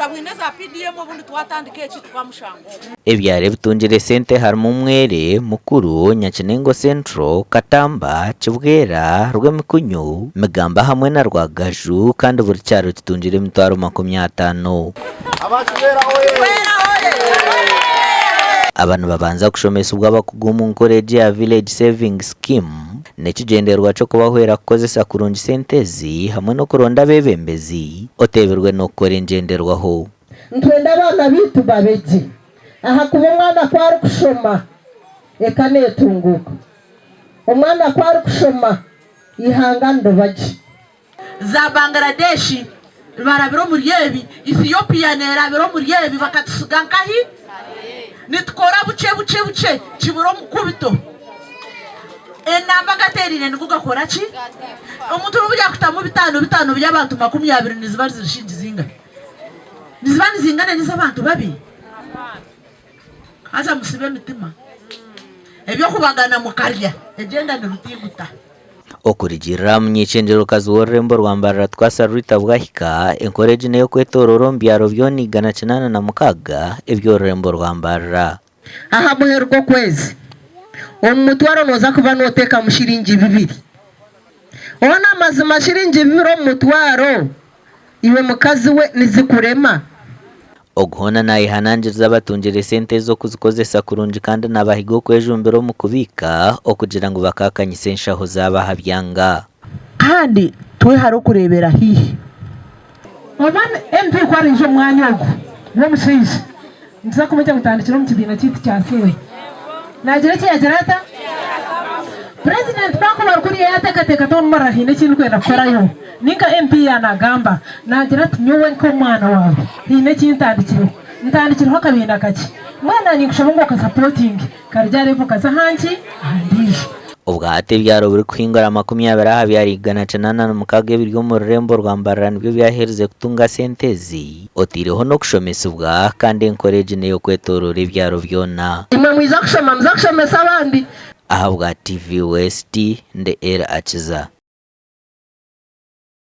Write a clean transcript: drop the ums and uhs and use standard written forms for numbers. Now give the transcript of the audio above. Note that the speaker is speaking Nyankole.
Tutabwine eza PDM obundi twatandika eki twamushanga omu. Ebyaro ebitungire sente harimu Mwere, Mukuru, Nyakinengo Central, Katamba, Kibwera, Rwemikunyu, Migamba hamwe na Rwagaju kandi buri kyaro kitungire emitwaro 50. Aba nibabanza kushomesibwa abakugu omu nkora egi eya Village Savings Scheme n'ekigyendererwa ky'okubahwera kukozesa kurungi sente ezi hamwe n'okuronda abeebembezi oteebirwe n'okukora engyenderwaho. Nitwenda abaana baitu babe gye ahakuba omwana ku arikushoma eka neetunguuka, omwana ku arikushoma eihanga niriba gye. Za Bangladesh barabire omuri ebi, Ethiopia nerabira omuri ebi bakatusiga nkahi? Nitukora bukye bukye bukye kibura omukubito. Enamba agatereire nigo gakora ki? Omuntu nobu yakutamu bitano bitano by'abantu 20 niziba ziri shiringi zingahi? Niziba nizingana n'ez'abantu babiri? Haza musibe emitima. Eby'okubagana mukarya, egyenda ni rutiguta. Okurugiirira aha muny'eishengyero-kazi w'orurembo rwa Mbarara Twasa Rita Bwahika, enkora egi n'ey'okwetooroora omu byaro byona 186 eby'orurembo rwa Mbarara. Aha muheru gw'okwezi, omu mutwaro nooza kuba nooteekamu shiringi bibiri. Hoona amazima shiringi bibiri omu mutwaro Iwe mukazi we nizikurema? Ogu hoona naayehanangiriza abatungire sente ezo kuzikozesa kurungi kandi naabahiga okwejumbira omu kubiika okugira ngu bakaakanyisa enshaho zaabo aha byanga. Kandi twehare okureebera haihi. Oba MP ku araije omu mwanya ogu gw'omushaija, nituza kumweta ngu tandikira omu kibiina kyaitu kya COA. Naagira eki yaagira ata? Purezidenti ku arikuba ari kuriya yaateekateeka ati omu haine eki ndikwenda kukorayo, ninka MP yaanagamba, naagira ati nyowe nk'omwana waawe haine eki ntandikireho. Ntandikireho akabiina kakye. Mbwenu naanye ninkushaba ngu okasapotinge karugye aha level kaze aha nki? Aha ndiijo. Obwa hati ebyaro birikuhingura 20 aha byaro 186 ebiri omu rurembo rwa Mbarara nibyo byaherize kutunga sente ezi, otaireho n'okushomesibwa kandi enkora egi n'ey'okwetooroora ebyaro byona. Imwe mwija kushoma, muze kushomesa abandi. Ahabwa TV West, ndi Elly Akiza.